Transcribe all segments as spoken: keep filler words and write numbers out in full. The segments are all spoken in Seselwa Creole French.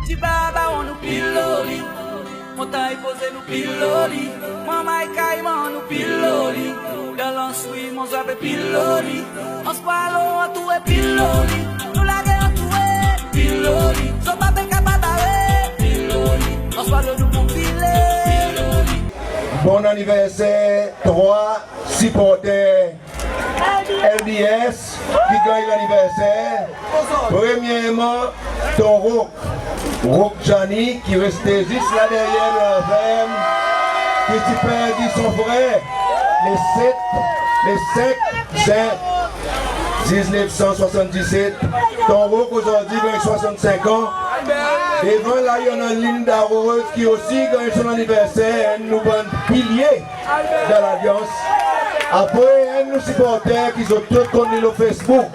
Ti baba, nou piloli. Montanny Poze, nou piloli. Manman Kayman, nou piloli. Dan Lanswi, mon zave piloli. Anse Boileau, antoure piloli. Nou lage antoure piloli. Zot pa pe kapab bare piloli. Anse Boileau, nou pou pile piloli. Bon anniverser, trwa siporter L D S ki ganny laniverser. Premyerman, Ton Rock, Rock Johnny, ki reste zis la deryer dan laferm, ki ti perdi son frer le set, le senk Zen diznef san swasanndiset. Ton Rock ozordi ganny swasannsenk an. Devan la, i annan Linda Rose, ki osi ganny son laniverser, enn nou bann pilye dan Lalyans. Apre, enn nou siporter ki zot tou konn li lo Facebook,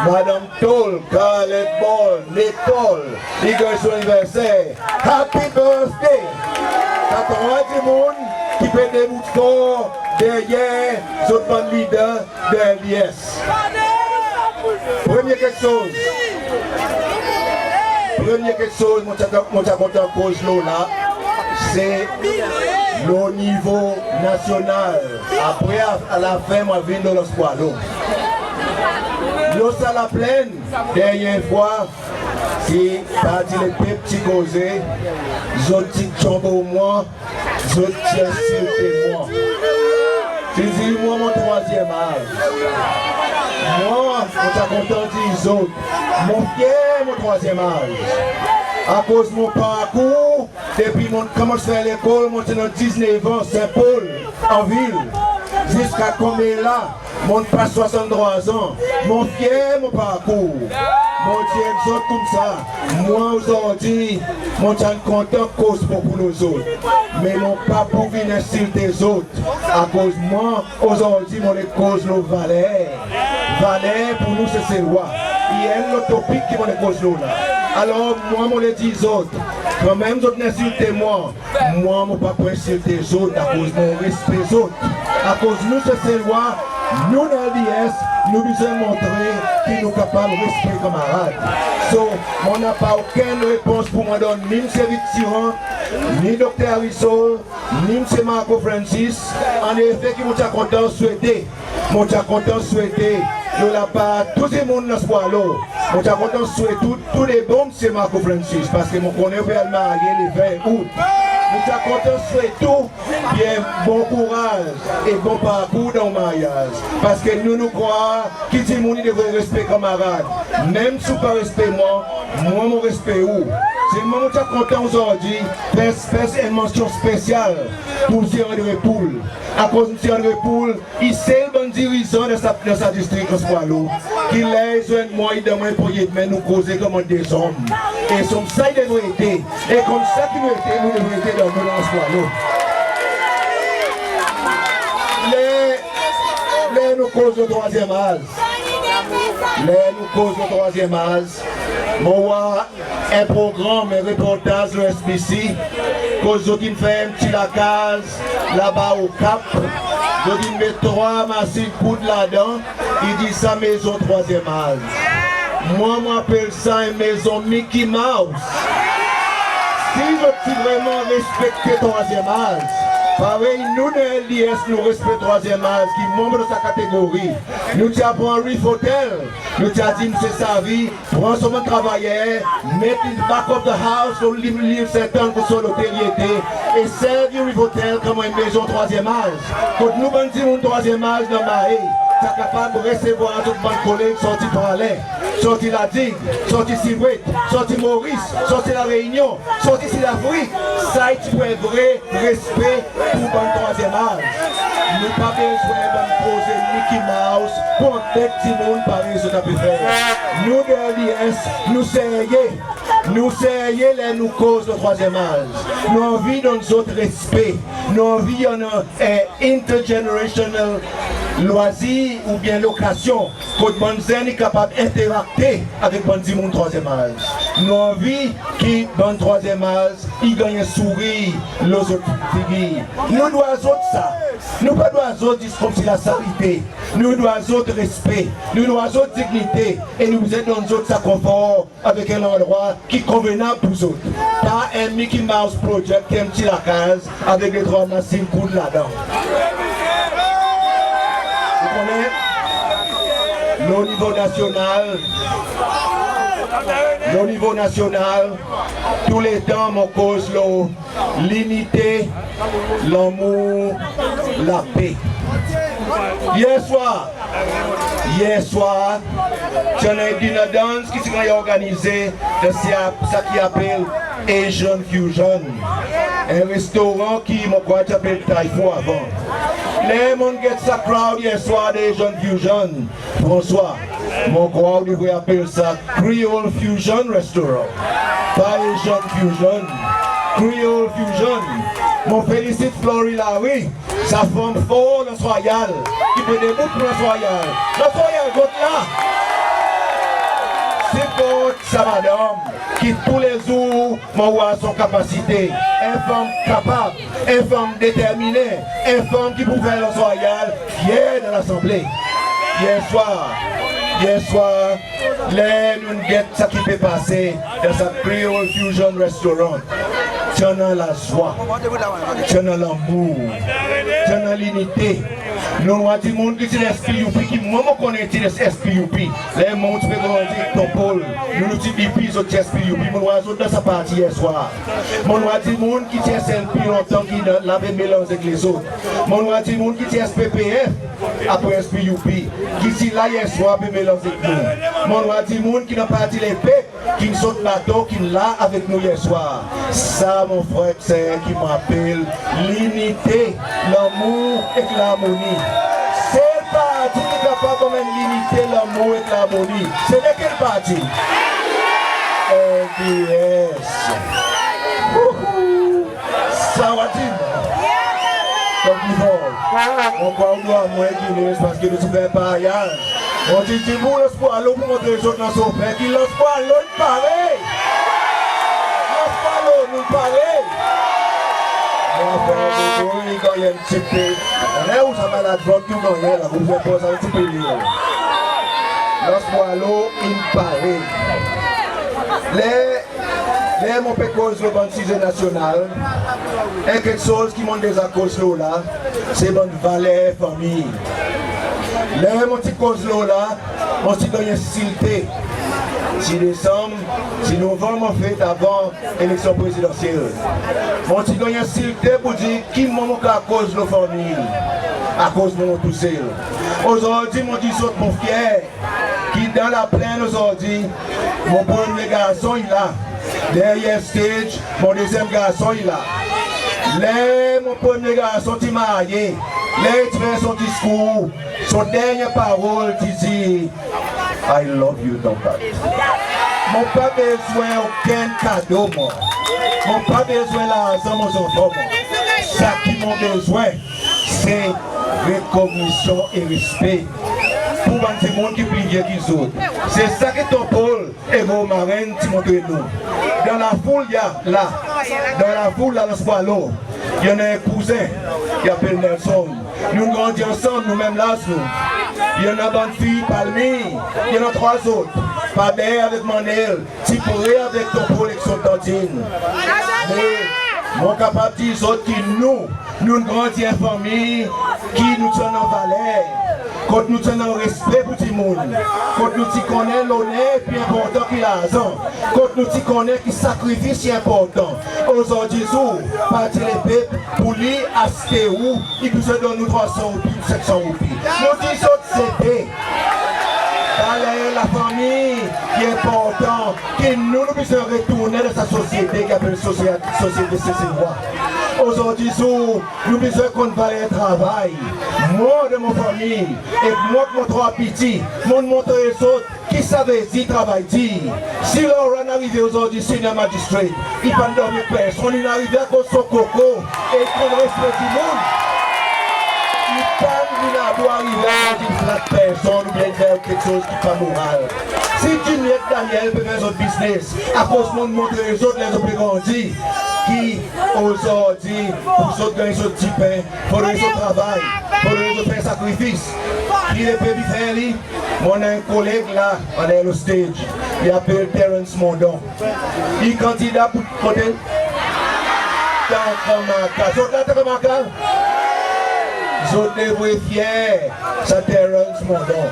Madanm Tol, Carlette Ball, Nicole, i ganny son laniverser. Happy birthday! Sa trwa dimoun ki pe debout for deryer zot bann lider dan L D S. Premye keksoz, premye keksoz mon ti a, mon ti a kontan koz lo la, se lo nivo nasyonal. Apre, a, a lafen, mon a vin lo Anse Boileau. Lo sa laplenn, dernyen fwa, se Parti Lepep ti koze, zot ti tyonbo mwan, zot ti ensilte mwan. Ti dir mwan mon trwazyenm az. Mwan, mon ti a kontan dir zot, mon fyer mon trwazyenm az. Akoz mon parkour, depi mon, kan mon ti fer lekol, mon ti annan diznef an, Saint Paul, Anvil, ziska konmela, mon pas swasann trwa an, mon fyer mon parkour. Mon dir ek zot koumsa, mwan ozordi, mon ti a kontan koz bokou lo zot. Me mon pa pou vin ensilte zot, akoz mwan ozordi mon le koz lo valer. Valer pour nou Seselwa. I enn lot topik ki mon le koz lo la. Alor, mwan mon le dir zot, kanmenm zot ensilte mwan, mwan mon pa pou ensilte zot akoz mon respe zot. Akoz nou Seselwa, nou dan L D S, nou bezwen montre ki nou kapab respe kanmarad. So, mon napa okenn repons pour mwan donn ni Msye Vic Tirant, ni Dokter Arissol, ni Msye Marco Francis. Annefe ki mon ti a kontan swete, mon ti a kontan swete lo lapar tou dimoun Anse Boileau, mon ti a kontan swete ou tou de bon Msye Marco Francis, paski mon konnen ou pe al marye le ven Out. Mon ti a kontan swete ou byen bon kouraz e bon parkour dan ou maryaz, paski nou, nou krwar ki dimoun i devret respe kanmarad. Menm si ou pa respe mwan, mwan mon respe ou. Selman mon ti a kontan ozordi fer, fer en mansyon spesyal pour Msye André Pool. Akoz Msye André Pool, i sel bann dirizan dan sa, dan sa distrik Anse Boileau, ki ler i zwenn mwan, i donn mwan en ponyen dmen, nou koze konman de zonm. E se koumsa i devret ete. E koumsa ki nou ete, nou devret ete dan nou Anse Boileau. Ler, ler nou koz lo trwazyenm az, ler nou koz lo trwazyenm az, mon war en progranm, en reportaz lo S B C, kot zot in fer en pti lakaz laba Au Cap, zot in met trwa masin koud ladan, i dir sa mezon trwazyenm az. Mwan, mon apel sa en mezon Mickey Mouse. Si zot ti vreman respekte trwazyenm az, parey nou dan L D S nou respekte trwazyenm az ki manm dan sa kategori, nou ti a pran Reef Hotel, nou ti a dir Msye Savy, pran son bann travayer, met in back of the house lo Lil, Lil Saint Anne kot son lotel i ete, e servi Reef Hotel konman en mezon trwazyenm az, kot nou bann dimoun trwazyenm az dan Mahé ti a kapab resevwar zot bann koleg sorti Praslin, sorti La Digue, sorti Silhouette, sorti Maurice, sorti La Réunion, sorti Sid Afrik. Sa i ti pou en vre respe pour bann trwazyenm az. Nou pa bezwen bann proze Mickey Mouse pour anbet dimoun parey zot pe fer. Nou dan L D S, nou serye. Nou serye ler nou koz lo trwazyenm az. Nou anvi donn zot respe. Nou anvi annan, eh, intergenerational lwazir oubyen lokasyon kot bann zenn i kapab enterakte avek bann dimoun trwazyenm az. Nou anvi ki bann trwazyenm az i ganny en sourir lo zot figir. Nou dwa zot sa. Nou pa dwa zot zis konmsi lasalite. Nou dwa zot respe. Nou dwa zot dinyite. E nou bezwen donn zot sa konfor avek en landrwa ki konvenab pour zot. Pa en Mickey Mouse Project, en pti lakaz avek de trwa masin koud ladan. Ou konnen, lo nivo nasyonal, lo nivo nasyonal, touletan mon koz lo linite, lanmour, lape. Yer swar, yer swar, ti annan en dinner dance ki ti ganny organize dan sa ki apel Asian Fusion, en restoran ki mon krwar ti apel Thai Food avan. Ler mon'n get sa crowd yer swar dan Asian Fusion, François, mon krwar ou devret apel sa Creole Fusion Restaurant. Pa Asian Fusion, Creole Fusion. Mon felisit Flory Larue, sa fanm for Anse Royale, ki pe debout pour Anse Royale. Anse Royale, kot la? Siport sa madanm ki toulezour mon war son kapasite. En fanm kapab, en fanm determinen, en fanm ki pou fer Anse Royale fyer dan Lasanble. Yer swar, yer swar, ler nou'n get sa ki pe pase dan sa Creole Fusion Restaurant, ti annan lazwa, ti annan lanmour, ti annan linite. Nou'n war dimoun ki ti dan S P U P, ki mwan mon konnen ti dan S P U P. Ler mwan mon ti pe grandi ek Ton Paul, nou, nou ti D P, zot ti S P U P. Mon'n war zot dan sa parti yer swar. Mon'n war dimoun ki ti S N P lontan ki la pe melanz ek lezot. Mon'n war dimoun ki ti S P P F apre S P U P, ki ti la yer swar pe melanz ek nou. Mon'n war dimoun ki dan Parti Lepep, ki'n sot bato, ki'n la avek nou yer swar. Sa, mon frer, se ki mon apel linite, lanmour ek larmoni. Sel parti ki kapab anmenn linite, lanmour ek larmoni, se lekel parti? L D S. Wouhou! Sa ou a dir? Donk, mon krwar ou dwa mwan Guinness, paski nou ti fer paryaz. Mon ti dir pour Lans Pwalo pour montre zot Lans Ofen ki Lans Pwalo in pare. Lans Pwalo, nou pare. Mon fer, nou ganny en pti pe. Annan ou sa malad vant ki ou gannyen la, ou fer pour sa en pti pe li. Lans Pwalo in pare. Ler Ler mon pe koz lo bann size nasyonal, en keksoz ki mon'n deza koz lo la, se bann valer fanmir. Ler mon ti koz lo la, mon ti ganny ensilte. Si Desanm, si Novanm, anfet, avan eleksyon prezidansyel, mon ti ganny ensilte pour dir ki mon, mon kapab koz lo fanmir, akoz mon tousel. Ozordi mon dir zot mon fyer ki dan Laplenn ozordi, mon premye garson i la. Deryer stage, mon dezyenm garson i la. Ler mon premye garson ti marye, ler i ti fer son diskour, son dernyen parol ti dir, "I love you, Tonton." Mon pa bezwen okenn kado, mwan. Mon pa bezwen larzan, mon zanfan, mwan. Sa ki mon bezwen, se rekognisyon e respe pour bann dimoun ki pli vye ki zot. Se sa ki Ton Paul e Romarin ti montre nou. Dan lafoul, i annan la, dan lafoul la, Lans Pwalo, i annan en kouzen, i apel Nelson. Nou'n grandi ansanm, nou menm laz nou. I annan bann fiy, Palmi, i annan trwa zot, Paber avek Manel, ti pre avek Ton Paul ek son tantin. Me mon kapab dir zot ki nou, nou'n grandi en fanmir ki nou ti annan valer, kot nou ti annan respe pour dimoun, kot nou ti konnen loner pli enportan ki larzan, kot nou ti konnen ki sakrifis i enportan. Ozordi zour, Parti Lepep, pour li aste ou, i bezwen donn nou trwa san roupi, senk san roupi. Nou dir zot, se de valer lafanmir ki enportan, ki nou, nou bezwen retournen dan sa sosyete ki apel sosyete, sosyete Seselwa. Ozordi zour, nou bezwen konn valer travay. Mwan dan mon fanmir, ek mwan ek mon trwa piti, mon'n montre zot ki savedir travay dir. Si Laura in arive ozordi Senior Magistrate, i pa'n dormi ek personn, in arive akoz son koko e i konn respe dimoun. I Pa vin la pou arive la, dir flat personn oubyen fer keksoz ki pa moral. Si Juliette Daniel pe fer zot biznes, akoz mon'n montre zot ler zot pe grandi, ki ozordi, pour zot ganny zot dipen, fodre zot travay, fodre zot fer sakrifis. Ki lepep i fer li? Mon annan en koleg la, anler lo stage, i apel Terence Mondon. I kandida pour kote? Takamaka. Zot la Takamaka? Zot devret fyer sa Terence Mondon.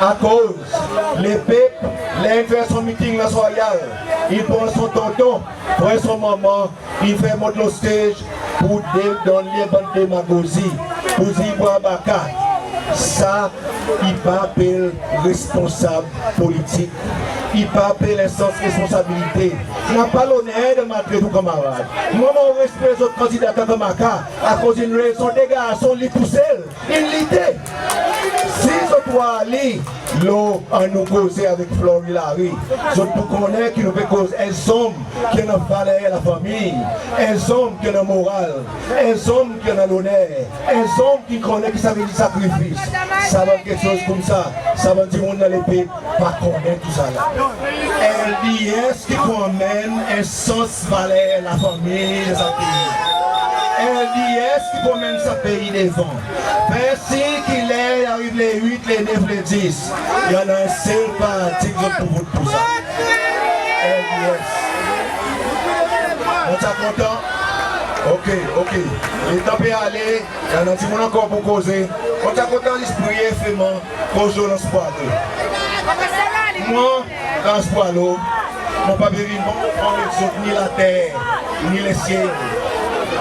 Akoz lepep, ler in fer son miting Anse Royale, i pran son tonton, pran son manman, i fer mont lo stage pour de, donn li bann demagozi, pour dir bwar baka. Sa i pa apel responsab politik. I pa apel en sans responsabilite. Napa loner de maltret ou kanmarad. Mwan mon respe zot kandida Takamaka, akoz in rezon de garson li tousel in lite. Si zot war li lo Annou Koze avek Flory Larue, zot pou konnen ki nou pe koz en zonm ki annan valer lafanmir, en zonm ki annan moral, en zonm ki annan loner, en zonm ki konnen ki savedir sakrifis. Sa bann keksoz koumsa, sa bann dimoun dan lepep pa konnen tousala. LDS ki pou anmenn en sans valer lafanmir dan sa pei. LDS ki pou anmenn sa pei devan. Fer sir ki ler i ariv le wit, le nef, le dis, i annan en sel parti ki zot pou vot pour sa. LDS. Mon ti a kontan. Ok, ok. Letan pe ale, i annan dimoun ankor pour koze. Mon ti a kontan zis priye ferman, koz lo Anse Boileau. Mwan, Anse Boileau, mon pa pe vin promet zot ni later, ni lesyel.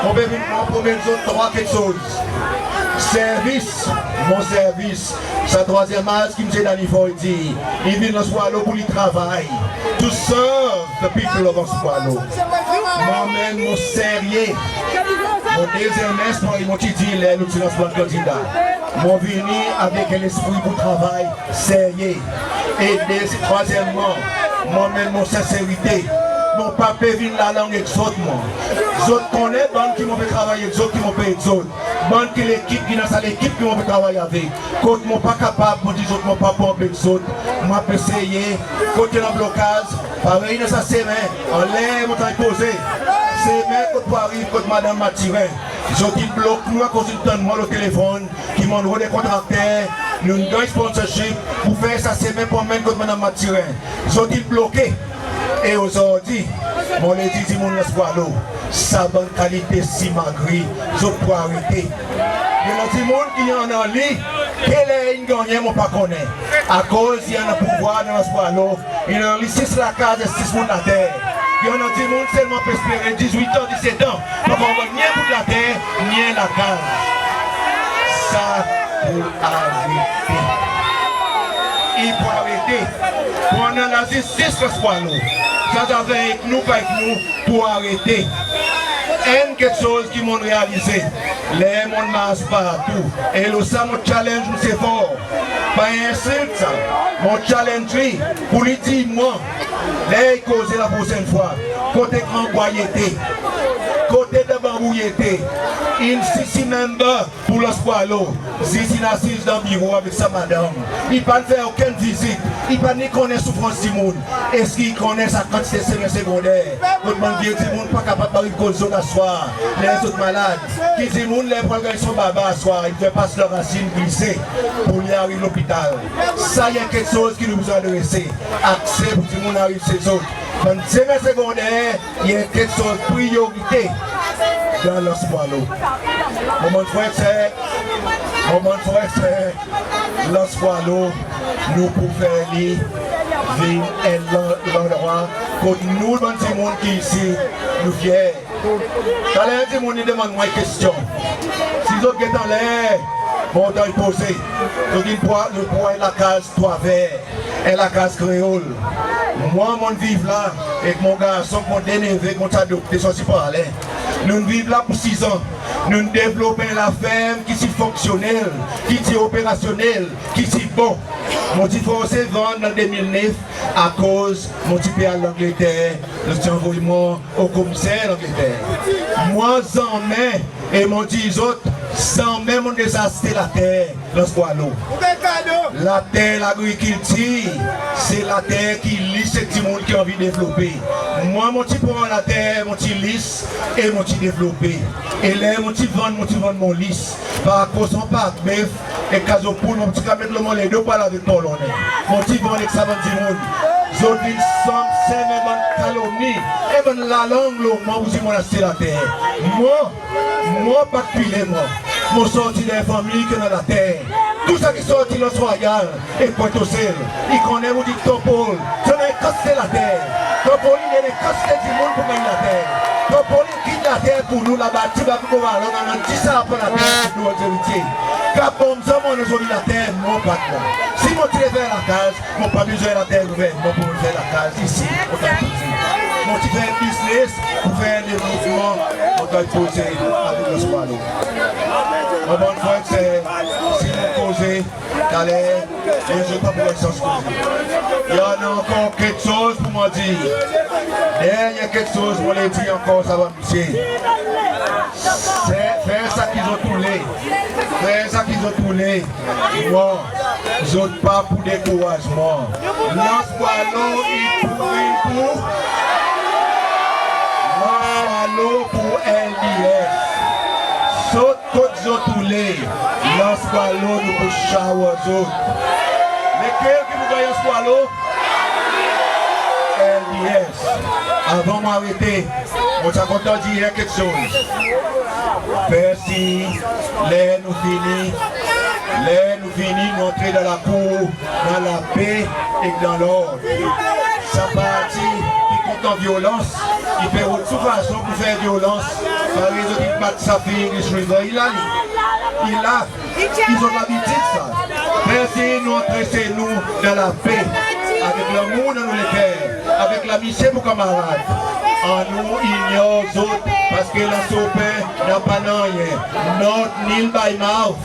Mon pe vin promet zot trwa keksoz. Servis, mon servis. Sa trwazyenm az ki Msye Danny Faure i dir, i vin Anse Boileau pour li travay. To serve the people of Anse Boileau. Mon menm mon serye. Mon dezyenm S, parey mon ti dir ler nou ti lans bann kandida. Mon vini avek en lespri pour travay serye. E de, trwazyenmman, mon menm mon senserite. Mon pa pe vin lalang ek zot mwan. Zot konnen bann ki mon pe travay ek zot, ki mon pe ed zot. Bann ki lekip, ki dan sa lekip ki mon pe travay avek. Kot mon pa kapab, mon dir zot mon pa pou anpes zot. Mon pe eseye, kot i annan blokaz, parey dan sa semen, anler mon ti a poze. Semen kot pou ariv kot Madanm Mathurin. Zot in blok nou akoz in tann mwan lo telefonn, ki mon'n rod en kontrakter, nou'n ganny sponsorship pour fer sa semen pour anmenn kot Madanm Mathurin. Zot in bloke. E ozordi, mon le dir dimoun Anse Boileau, sa bann kalite simagri, zot pou arete. I annan dimoun ki annan li, ki ler in gannyen, mon pa konnen. Akoz i annan pouvwar dan Anse Boileau, i annan li sis lakaz e sis bout later. I annan dimoun selman pe espere dizwit an, diset an, pa ankor ganny ni en bout later, ni en lakaz. Sa pou arete. I pou arete. Pou annan lazistis Anse Boileau. Sa, sa fer ek nou, pa ek nou, pou arete. Enn keksoz ki mon'n realize, ler mon'n mars partou, e lo sa mon challenge Msye Faure. Pa en ensilt sa. Mon challenge li pour li dir mwan, ler i koze laprosenn fwa, kote gran bwa i ete, kote dan banbou i ete. In CC member pour Anse Boileau, zis in asiz dan biro avek sa madanm. I pa'n fer okenn vizit, i pa ni konnen soufrans dimoun. Eski i konnen sa kantite semen segonder kot bann vye dimoun pa kapab ariv kot zot aswar, ler zot malad? Ki dimoun ler pou al ganny son baba aswar, i bezwen pas dan rasin, glise pour li ariv lopital. Sa i en keksoz ki nou bezwen adrese. Akse pour dimoun ariv se zot. Bann semen segonder i en keksoz priyorite dan Anse Boileau. Mon bann frer, mon bann frer, Anse Boileau, nou pou fer li vin en lan-, landrwa kot nou bann dimoun ki isi, nou fyer. Taler dimoun i demann mwan kestyon. Si zot get anler montanny poze, zot in vwar, zot vwar en lakaz twa ver, en lakaz kreol. Mwan, mon'n viv la ek mon garson, mon de neve, mon ti adopte, sorti Praslin. Nou'n viv la pour sis an. Nou'n devlop en laferm ki ti fonksyonnel, ki ti operasyonnel, ki ti bon. Mon ti forse vann an de mil nef akoz mon ti pe al Langleter, zot ti anvoy mwan o komiser Langleter. Mwan zanmen, e mon dir zot, Sanmenm mon'n deza aste later Anse Boileau. Later lagrikiltir, se later ki lis ek dimoun ki anvi devlope. Mwan, mon ti pran later, mon ti lis e mon ti devlope. E ler mon ti vann, mon ti vann mon lis. Par koson, par bef, e kazo poul, mon ti kapab met lo mon ledo pour al avek Port Launay. Mon ti vann ek sa bann dimoun. Zot vin sanmenm bann kalomni e bann lalang lo mwan pour dir mon'n aste later. Mwan, mwan pa ti pile mwan. Mon sorti dan en fanmir ki annan later. Tou sa ki sorti Anse Royale e Pointe Aux Celles, i konnen pour dir Tonton Paul ti annan en kantite later. Tonton Paul i annan en kantite dimoun pour ganny later. Tonton Paul in kit later pour nou laba, ti bab Kovalan, annan dis arpan later pour nou, zeritie. Kap Bonm, sa mon annan zoli later, mwan pa ti bon. Si mon ti le fer lakaz, mon pa bezwen later gouvernman pour mon fer lakaz isi, mon ti fer biznes, pour fer devlopman, mon ti poze avek Anse Boileau. Mon bann frer, ser, si mon koze taler, e zot pa pou ganny sans koze. I annan ankor keksoz pour mon dir. Dernyen keksoz mon le dir ankor, sa bann msye. Fer, fer sa ki zot oule. Fer sa ki zot oule. Mwan, zot pa pou dekouraz mwan. Anse Boileau i pou, i pou. Anse Boileau pour L D S. Zot kot zot oule, Anse Boileau nou pou shower zot. Lekel ki pou ganny Anse Boileau? L D S. Avan mon arete, mon ti a kontan dir en keksoz. Fer sir, ler nou fini, ler nou fini, nou antre dan lakour dan lape ek dan lord. Sa parti ki kontan vyolans, ki pe rod tou fason pour fer vyolans, parey zot in bat sa fiy English River, i la li. I la. I zot labitid sa. Fer sir nou antre se nou dan lape, avek lanmour dan nou leker, avek lamisie pour kanmarad. Annou inyor zot, parski Anse Aux Pins napa nanryen. Not nil by mouth.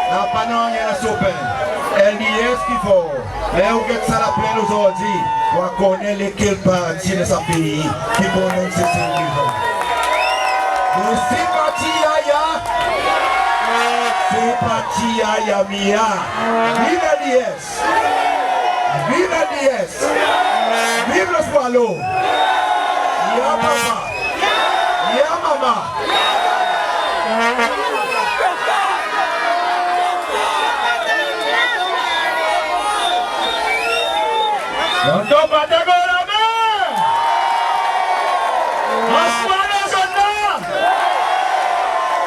Napa nanryen Anse Aux Pins. L D S ki for. Ler ou get sa laplenn ozordi, ou a konnen lekel parti dan sa pei ki konnen se serye. Me si pati Yaya, si pati Yaya Mia. Viv L D S! Viv L D S! Viv Anse Boileau! Ya papa! Ya mama! Tonton Patagon!